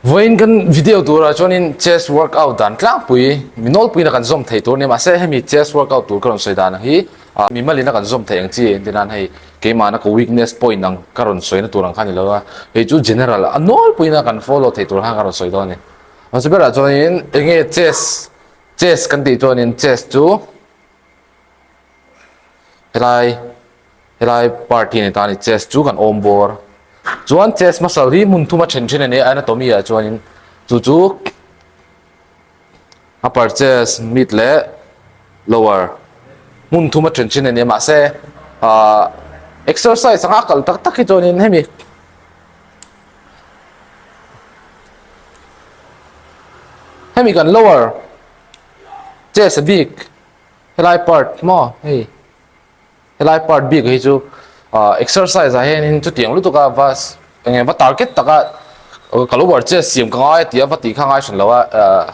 Vawiin kan video turah chuanin chest workout dan tlangpui mi nawlpuiin a kan zawm thei tur a ni. Mahse hemi chest workout tur ka rawn sawi dan ang hi mi malin a kan zawm theih ang chi entir nan hei keimahna ka weakness point ang ka rawn sawina tur ang kha a ni lo a, hei chu general a nawlpuiin a kan follow theih tur khan ka rawn sawi dawn a ni. Hmasa berah chuanin enge chest chest kan tih chuanin chest chu Helai helai part hi a ni ta a ni chest chu kan awm bawr chuan chest muscle hi hmun thuma then then a ni a anatomy ah chuanin chu chu upper chest mid leh lower hmun thuma then then a ni a mahse ahh exercise anga kal tak tak hi chuanin hemi hemi kan lower chest a bik. Helai part maw hei helai part bik hi chu ah exercise ah hianin chutiang lutuk a va eng va target taka ka lo war che siam ka ngai a tih a va tih kha a ngai hran lo a ah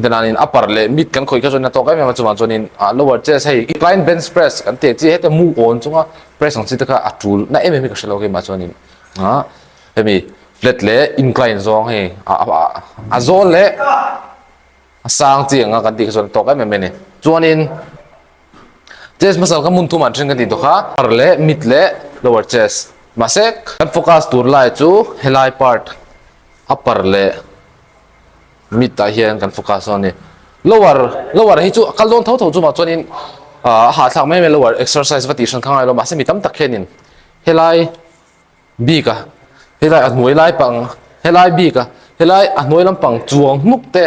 dananin upper leh mid kan khawih kha chuan a tawk em em a chuvang chuanin ah lower chest hei incline bench press kan tih ang chi heta mu awn chunga press ang chi te kha a tul na em em hi ka hre lo keimah chuanin ah hemi flat leh incline zawng hei a zawl leh. A sang chi anga kan tih kha chuan a tawk em em mai a ni. Chuanin chest hmasa kha hmun thum an then kan tih tawh kha upper leh mid leh lower chest. Mahse kan focus tur lai chu helai part upper leh mid ah hian kan focus dawn a ni. Lower lower hi chu a kal dawn tho tho chu mah chuanin a hahthlak mai mai lower exercise va tih hran kha ngai lo mahse mi tam tak hianin helai bik a helai a hnuai lai pang helai bik a helai a hnuai lampang chuang hnuk te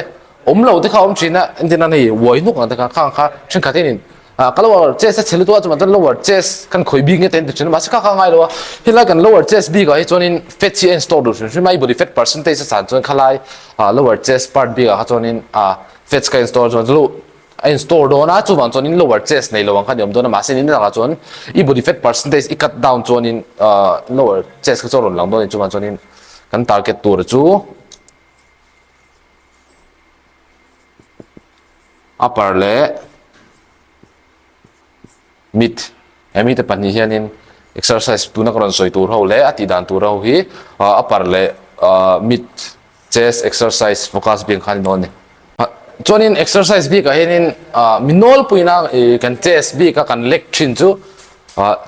awm lo te kha a awm thin a entir nan hei uai hnuk ang te kha khang kha thenkhat hianin ah ka lower chest a chhe lutuk a chuvang chuan lower chest kan khawih bik nge te an ti thin a mahse kha kha a ngai lo a helai kan lower chest bik ah hi chuanin fat hi a in store duh hrim hrim a i body fat percentage a san chuan khalai ah lower chest part bik ah kha chuanin ah fats kha a in store chuan A in store dawn a, chuvang chuanin lower chest nei lo ang kha ni awm dawn a, mahse ni lakah chuan i body fat percentage i cut down chuanin lower chest kha chu a rawn lang dawn a ni, chuvang chuanin kan target tur chu upper leh mid hemi te pahnih hianin exercise tuna ka rawn sawi tur ho leh a tih dan tur ho hi upper leh mid chest exercise focus bik kha a ni dawn a ni. Chuanin exercise bikah hianin mi nawlpuina kan chest bika kan leg thin chu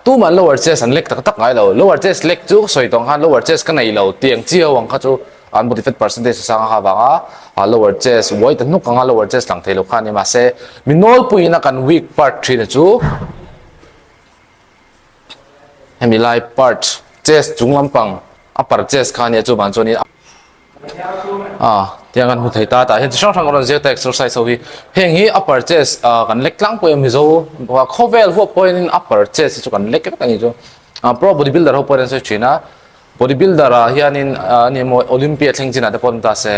tuman lower chest an leg tak tak ngai lo. Lower chest leg chu ka sawi tawh ang khan lower chest ka nei lo tiang chi ho ang kha chu an body fat percentage a sang a kha avanga lower chest uai ta hnuk anga lower chest lang thei lo kha a ni. Mahse mi nawlpuina kan weak part thin a chu hemi lai part chest chung lampang upper chest kha a nia chuvang chuanin a tiang kan hmu thei ta tah hian chi hrang hrang a rawn zir ta exercise ho hi heng hi upper chest ah kan lek tlangpui a mizo khawvel huap pawh hianin upper chest hi chu kan lek vek a ni chu ah pro body builder ho pawh hian an sawi thin a body builder ah hianin ah ani emaw olympia thleng chinah te pawh an ta se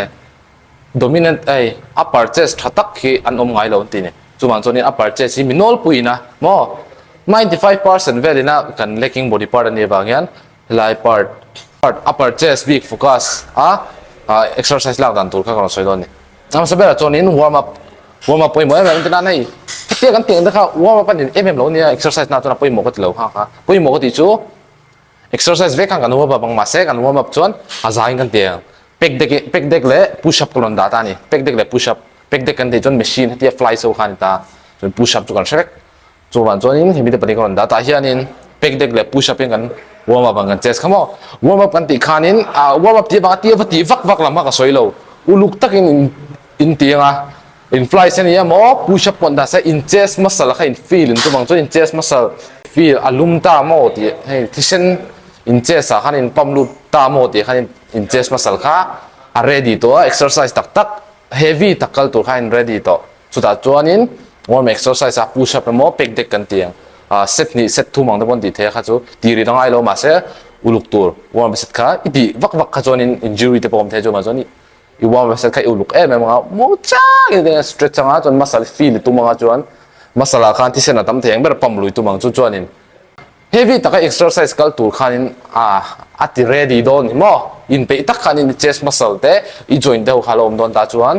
dominant hei upper chest tha tak hi an awm ngai lo an ti a ni chuvang chuanin upper chest hi mi nawlpuiin a maw 95% velin a kan lacking body part a nih avang hian Helai part part upper chest bik focus a exercise lak dan tur kha ka rawn sawi dawn a ni. A hmasa berah chuanin warm up warm up pawimawh em em ang tina hei hetia kan tih ang te kha warm up a ni em em lo ania exercise na chuan a pawimawh ka ti lo kha kha pawimawh ka tih chu exercise vek khan kan warm up ang mahse kan warm up chuan a zaiin kan ti ang pec deck pec deck leh push up ka rawn dah ta a ni pec deck leh push up pec deck kan tih chuan machine hetia fly so kha a ni ta chuan push up chu kan hre vek. Chuvang chuanin hemi te pahnih ka rawn dah tah hianin pec deck leh push up in kan warm up ang kan chest kha maw. Warm up kan tih khanin ah warm up tih avanga tia va tih vak vak lam kha ka sawi lo. Uluk takin in in ti anga in fly se nia maw push up pawh an dah se in chest muscle kha in feel in chuvang chuan in chest muscle feel a lum ta maw tih hei thisen in chest ah khan in pump lut ta maw tih khan in chest muscle kha a ready tawh a exercise tak tak heavy tak kal tur kha in ready tawh. Chutah chuanin warm exercise a push up emaw pec deck kan ti ang ah set hnih set thum ang te pawh an tih thei a kha chu tih ri angai lo mahse uluk tur warm set kha i tih vak vak kha chuanin injury te pawh awm thei chu mah chuan i warm set kha i uluk em em anga muang chang in eng stretch anga chuan muscle feel i tum anga chuan muscle ah khan thisen a tam thei ang ber pump lui tum ang chu chuanin heavy taka exercise kal tur khanin ah a ti ready dawn ni maw inpeih tak khanin i chest muscle te i joint te ho kha a lo awm dawn ta chuan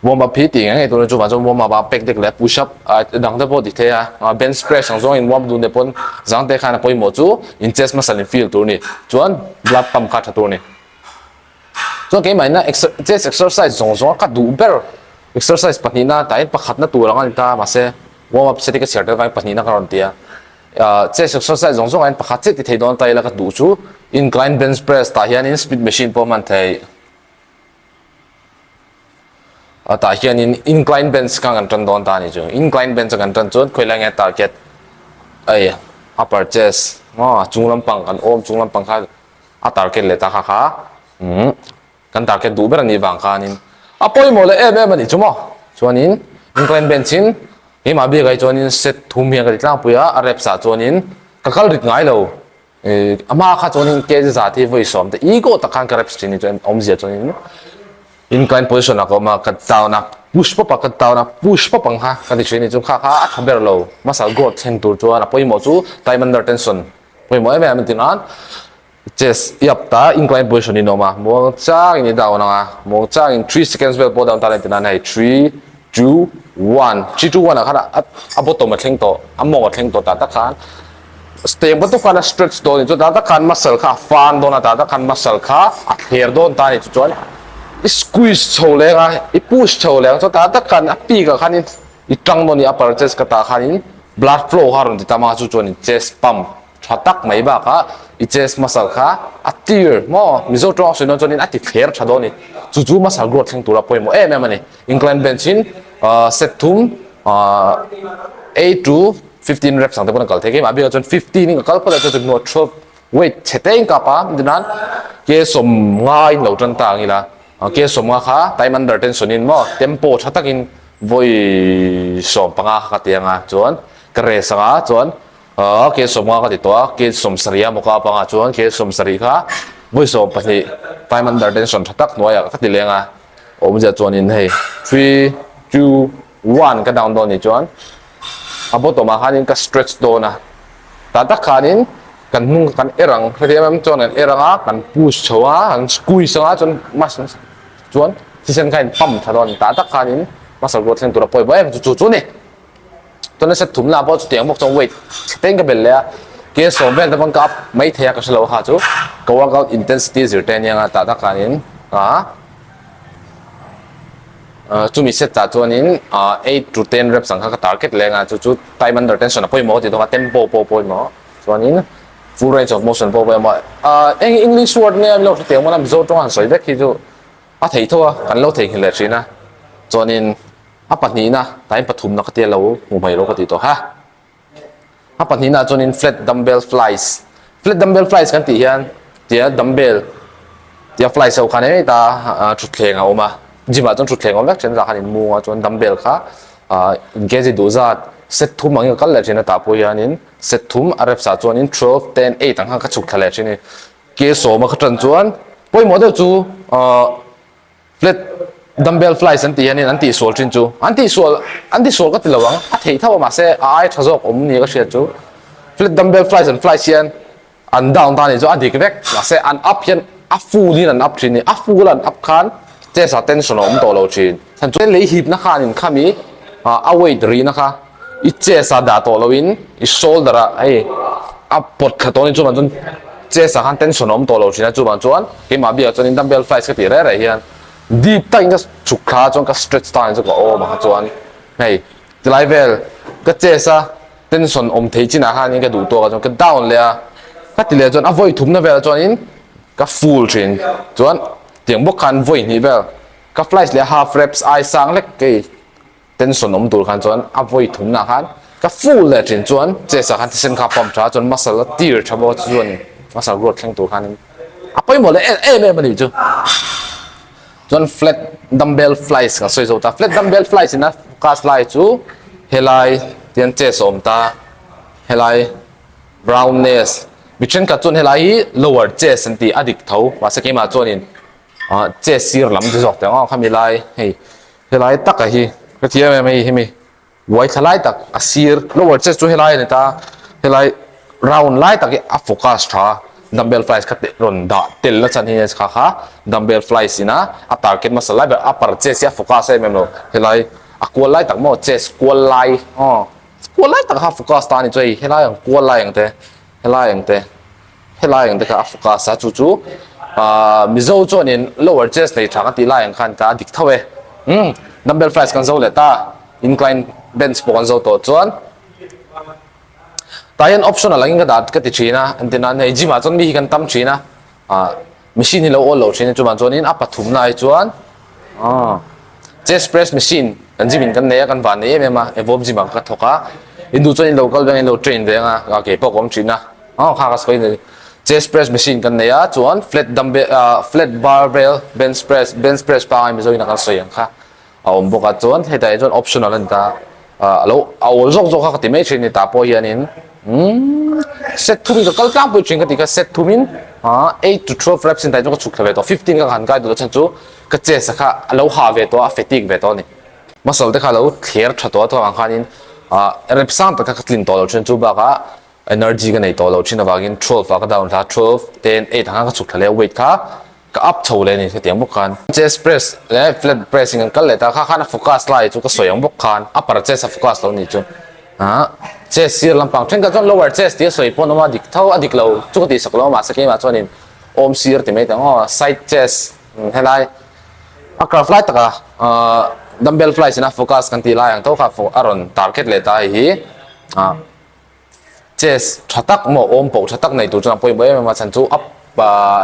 Warm up hi tih ngei ngei tur a ni chuvang chuan warm up ah pek dek leh push up dang te pawh ti thei a, bench press ang zawng in warm dun te pawn zang te khan a pawimawh chu in chest muscle in feel tur a ni chuan blood pump kha tha tur a ni. Chuan keimahina chest exercise zawng zawng a ka duh ber exercise pahnihna tah hian pakhatna tur ang a ni ta mahse warm up set hi ka chhiar tel vangin pahnihna ka rawn ti a. Chest exercise zawng zawngah hian pakhat chiah ti thei dawn ta ila ka duh chu incline bench press tah hianin smith machine pawh hman theih. A tah hianin incline bench kha kan tan dawn ta a ni chu. Incline bench a kan tan chuan khawi lai nge target ei upper chest maw chung lampang kan awm chung lampang kha a target leh ta kha kha umm kan target duh ber a nih vang khanin a pawimawh leh em em a ni chu maw. Chuanin incline bench in keimah biakah hi chuanin set thum hian ka ti tlangpui a, a reps ah chuanin ka kal rit ngai lo. A hma kha chuanin kg zat hi vawi sawm te ego tak khan ka reps thin ni chuan awmzia chuanin incline position ah ka awm a ka down a push pawp a ka down a push pawp ang kha ka ti thin ni chu kha kha a tha ber lo muscle growth thleng tur chuan a pawimawh chu time under tension pawimawh em em a ti nan Chest i up ta incline position in awm a muang changin i down ang a muang changin 3 seconds vel pawh down ta la ti nan hei 3 2 1 3 2 1 ah khan a bottom a thleng tawh a mawng a thleng tawh tah tak khan Step bantuk khan a stretch dawn a ni chu tah tak khan muscle kha a fan dawn a tah tak khan muscle kha a thler dawn ta a ni chu chuan i squeeze chho leng a i push chho leng chuan tah tak khan a peak ah khanin i tang dawn a ni upper chest ka tah khanin blood flow kha a rawn ti tam a chu chuan chest pump tha tak mai bakah i chest muscle kha a tir maw Mizo tawng a sawi dawn chuanin a ti thler tha dawn a ni chu chu muscle growth thleng tura pawimawh em em a ni incline bench in set thum 8 to 15 reps ang te pawn a kal thei keimah bikah chuan 15 in ka kal phawt a chuan hnuah 12 weight chhe te in kap a tichuan ke sawm nga in lo tan ta ang ila ke sawm nga kha time under tension in maw tempo tha takin vawi 15 kha ka ti anga chuan ka rest anga chuan ke sawm nga ka ti tawh a ke 70 a maw ka panga chuan ke 70 kha vawi 12 time under tension tha tak hnuaiah ka ti leng a awmzia chuanin hei 3 2 1 ka down dawn nih chuan a bottom ah khanin ka stretch dawn a tah tak khanin kan hnung kan er ang hetiang em chuan kan er ang a kan push chho a kan squeeze ang a chuan muscle chuan thisen kha in pump tha dawn tah tak khanin muscle growth thleng tur a pawimawh em chu chu chu ni chuan a set thum lah pawh chutiang bawk chuan weight chhe te in ka belh leh a ke sawm vel te pawn ka up mai thei a ka hrelo kha chu ka workout intensity zir te ania tah tak khanin a. Chumi set ah chuanin 8 to 10 reps ang kha ka target leng a, chu chu time under tension a pawimawh ka ti thung a, tempo pawh a pawimawh, chuanin full range of motion pawh a pawimawh. Eng English word nge an lo hre tiang mawn a, Mizo tawng han sawi vek hi chu a thei tho a, kan lo theihnghilh leh thin a, chuanin a pahnihna time pathumna ka tia lo hmu hmai lo ka ti tawh ha. A pahnihna chuanin flat dumbbell flies, flat dumbbell flies kan tih hian tia dumbbell tia flies ho khan heta thutthleng a awm a, gym ah chuan thutthleng a awm vek thin a khan in mung a chuan dumbbell kha in kg duh zat set thum angin ka kal leh thin a tah pawh hianin set thum a reps ah chuanin 12, 10, 8 ang khan ka chhuk thla leh thin a ni. Ke sawma ka tan chuan pawimawh deuh chu ah. Flat dumbbell flies an tih hianin an tihsual thin chu an tihsual an tihsual ka ti lo ang a theih tho a mahse a ai tha zawk awm nia ka hriat chu flat dumbbell flies an flies hian an down ta nih chu a dik vek mahse an up hian a full in an up thin a ni a full a an up khan chest ah tension a awm tawh lo thin chhan chu lei hipna khan in khami a weight rihna kha i chest ah dah tawh lo in i shoulder ah hei a pawt thla tawh a ni chuvang chuan chest ah khan tension a awm tawh lo thin a chuvang chuan keimah biakah chuan in dumbbell flies ka tih reh reh hian deep takin ka chhuk thla chuan ka stretch ta ni chu ka awm ang chuan hei tilai vel ka chest a tension awm thei chinah khanin ka duh tawk a chuan ka down leh a ka ti leh chuan a vawi thumna velah chuanin ka full thin chuan tiang bawk khan vawi hnih vel ka flies leh half reps ai sang lek kei Tension awm tur khan chuan a vawi thumna khan ka full leh thin chuan chest ah khan thisen kha a pump tha a chuan muscle a tir tha bawk a chu chuan muscle growth thleng tur khanin a pawimawh leh em em a nih chu. Chuan flat dumbbell flies kan sawi zo ta flat dumbbell flies ina focus lai chu helai tian chest a awm ta helai roundness mi thenkhat chuan helai hi lower chest an ti a dik tho mahse keimah chuanin chest sir lam ti zawk teh ang khami lai hei Helai taka hi ka ti em em hei hemi uai thla lai tak a sir lower chest chu helai a ni ta helai round lai tak hi a focus tha dumbbell flies kha rawn dah tel na chan hi kha kha dumbbell flies ina a target hmasa lai ber upper chest hi a focus em em lo helai a kual lai tak maw chest kual lai aw kual lai tak kha a focus ta a ni chu hei helai ang kual lai ang te helai ang te. Helai ang te kha a focus a, chu chu Ahh Mizo chuanin lower chest nei tha kan tih lai ang khan ta a dik tho e. Umm dumbbell flies kan zo leh ta, incline bench pawh kan zo tawh chuan tah hian optional angin ka dah ka ti thin a, entirnan hei gym ah chuan mi hi kan tam thin a, ah machine hi lo awl lo thin a chuvang chuanin a pathumna ah hi chuan ah chest press machine kan gym in kan nei a kan van nei em em a evolve gym ah ka thawk a in duh chuan in lo kal veng a in lo train veng a kei pawh ka awm thin a aw kha ka sawi ni chest press machine kan nei a chuan flat dumbbell ah flat barbell bench press bench press pangai mizo in a kan sawi ang kha. a awm bawk a chuan hetah hi chuan optional a ni ta ah alo a awl zawk zawk kha ka ti mai thin a ni tah pawh hianin umm set thumin ka kal tlangpui thin ka tih kha set thumin ah eight to 12 reps in tah hi chuan ka chhuk thla ve tawh 15 ka han kai duh loh chhan chu ka chest a kha a lo ha ve tawh a a fatigue ve tawh a ni muscle te kha alo thler tha tawh a thawk ang khanin ah rep sang tak kha ka tlin tawh loh thin chu bakah energy ka nei tawh loh thin avangin 12 ah ka down thla 12 10 8 ang khan ka chhuk thla leh a weight kha Ka up chho leh a ni hetiang bawk khan. Chest press leh flat press in kan kal leh ta kha khan a focus lai chu ka sawi ang bawk khan upper chest a focus lo ni chu ah chest sir lampang thenkhat chuan lower chest tih a sawi pawh an awm a dik tho a dik lo chu ka tih sak lo a mahse keimah chuanin awm sir ti mai teh ang aw side chest helai a curve lai taka ah dumbbell flies in a focus kan tih lai ang tho kha a rawn target leh ta hei hi ah. Chess tha tak maw awm poh tha tak nei tur chuan a pawimawh em em a chhan chu a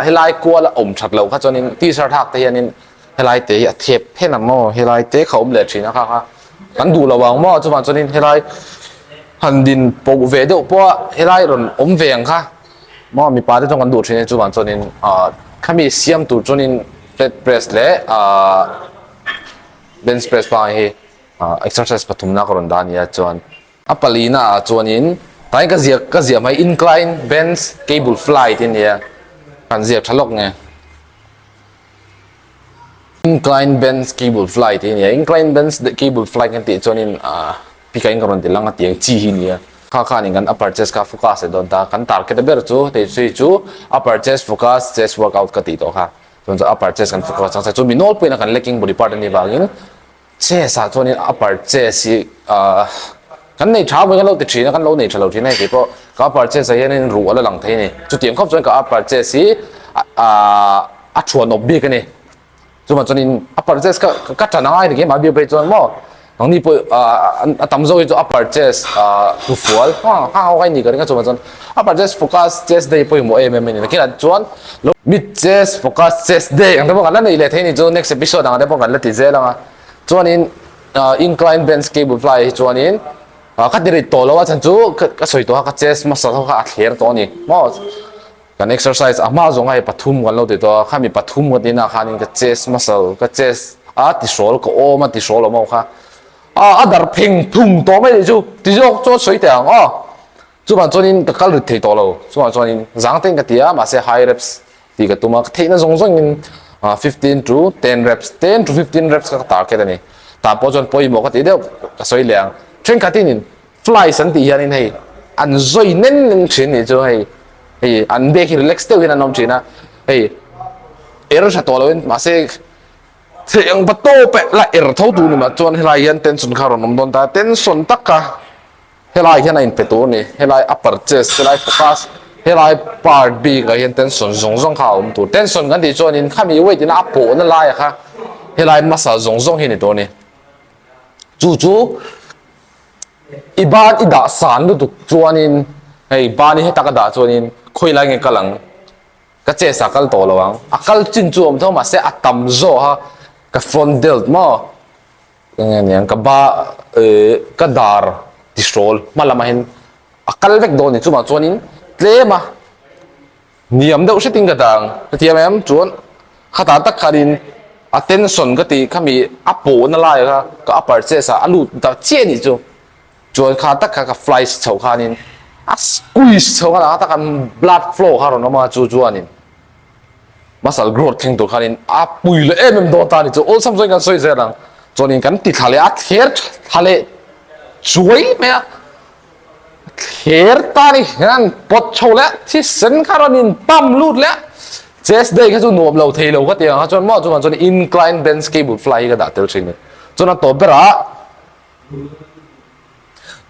helai kual a awm that loh kha chuanin t-shirt hak te hianin helai te hi a thep phen ang maw helai te kha awm leh thin a kha kha kan duh lo ang maw chuvang chuanin helai han din poh ve deuh pawh a helai rawn awm ve ang kha maw mipa te chuan kan duh thin a chuvang chuanin ah khami siam tur chuanin flat press leh ah bench press pangai hi ah exercise pathumna ka rawn dah a nia chuan. A palina ah chuanin tlai ka ziak ka ziah mai incline bench cable fly tih a nia kan ziak tha lawk nge incline bench cable fly tih a nia incline bench cable fly kan tih chuanin ah pika in ka rawn ti lang a tiang chi hi a nia kha khanin kan upper chest kha focus leh dawn ta kan target ber chu hei chu chu upper chest focus chest workout ka tih tawh kha chuan chu upper chest kan focus ang chu mi nawlpuiin a kan lacking body part a nih vangin Chess ah chuanin upper chest hi ahh kan nei tha mai kan lo ti thin a kan lo nei tha lo thin a hei keipawh ka upper chest ah hianin ruh a la lang thei a ni chutiang khawp chuan ka upper chest hi ahh a thuan awp bik a ni chuvang chuanin upper chest kha ka tan angai ni keimah biak phei chuan maw nangni pawh ahh a tam zawk hi chu upper chest ahh hnufual ha ha ho kai ni ka ring a chuvang chuan upper chest focus chest day pawimawh em em a ni nakinah chuan Mid chest focus chest day ang te pawh kan la neih leh thei ni chu next episode ang te pawh kan la ti zel ang a chuanin incline bench cable fly hi chuanin ka ti rit tawh lo a chhan chu ka sawi tawh a ka chest muscle ho kha a thler tawh a ni maw kan exercise a hma zawng a hei pathum kan lo ti tawh a khami pathum ka tih naah khanin ka chest muscle ka chest a tihrawl ka awm a tihrawl awm ho kha a dar pheng phung tawh mai chu ti zawk chuan sawi teh ang aw. Chuvang chuanin ka kal rit thei tawh lo, chuvang chuanin zang tein ka ti a, mahse high reps tih ka tum a, ka theihna zawng zawngin 15 to 10 reps, 10 to 15 reps kha ka target a ni. Tah pawh chuan pawimawh ka tih deuh ka sawi leh ang. Thenkhatin flies an tih hianin hei an zawi nen nen thin nih chu hei, hei an bek hi relax deuh hian an awm thin a, hei er tha tawh loin mahse theih ang va tawp eh la er tho tur ni mah chuan helai hian tension kha a rawn awm dawn ta, tension taka. Helai hian a inpe tur a ni. Helai upper chest, helai focus, helai part bik ah hian tension zawng zawng kha a awm tur. Tension kan tih chuanin khami weight ina a pawhna laia kha helai muscle zawng zawng hi a ni tur a ni. Chu chu i ban i dah san lutuk chuanin hei ban hi heta ka dah chuanin khawi lai nge kal ang ka chest ah kal tawh lo ang. A kal chin chu a awm tho mahse a tam zawk a ka front delt maw. Enge niang ka ba ka dar ti hrawl hma lamah hian a kal vek dawn a ni chuvang chuanin tlem a hniam deuh hretin ka dang hetiang em chuan khatah tak khanin a tension ka tih khami a pawhna lai kha ka upper chest ah a lut ta chiah a nih chu chuan kha tak kha ka flies chho khanin a squeeze chho khan a taka blood flow kha a rawn awm a chu chuanin. Muscle growth thleng tur khanin a pui leh em em dawn ta a ni chu awlsam zawngin kan sawi zel ang chuanin kan ti thla leh a thler thla leh chuai mai a thler ta ni hian pawt chho leh thisen kha rawn in pump lut leh chest day kha chu nuam lo thei lo ka ti ang kha chuan maw chuvang chuan incline bench cable fly hi ka dah tel thin a ni chuan a tawp berah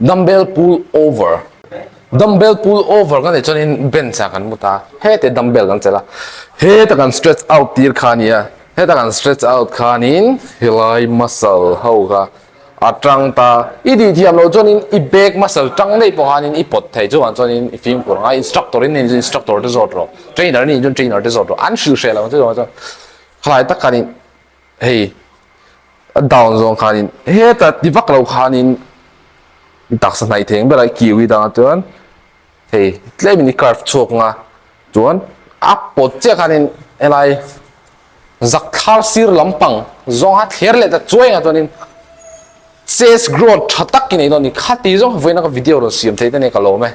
Dumbbell pull over. Dumbbell pull over kan neih chuanin bench ah kan mut a, hete dumbbell kan chelh a, heta kan stretch out tir kha a nia, heta kan stretch out khanin helai muscle ho kha a tang ta, i tih thiam loh chuanin i back muscle tang daih pawh khanin i pawt thei chuvang chuanin i fimkhur ang a, instructor in nih chuan instructor te zawt rawh, trainer nih chuan trainer te zawt rawh, an hrilh hreh lo ang che chuvang chuan khalai tak khanin hei a down zawng khanin heta ti vak lo khanin i taksa hnaih theng ber a i kiu i dang chuan hei tlemin i curve chhuak ang a chuan a pawt chiah khanin helai zak thlar sir lampang zawng a thler leh ta chuai ang chuanin chest growth tha tak i nei dawn a ni khati zawng vawiin a ka video rawn siam thei te nia ka lawm e.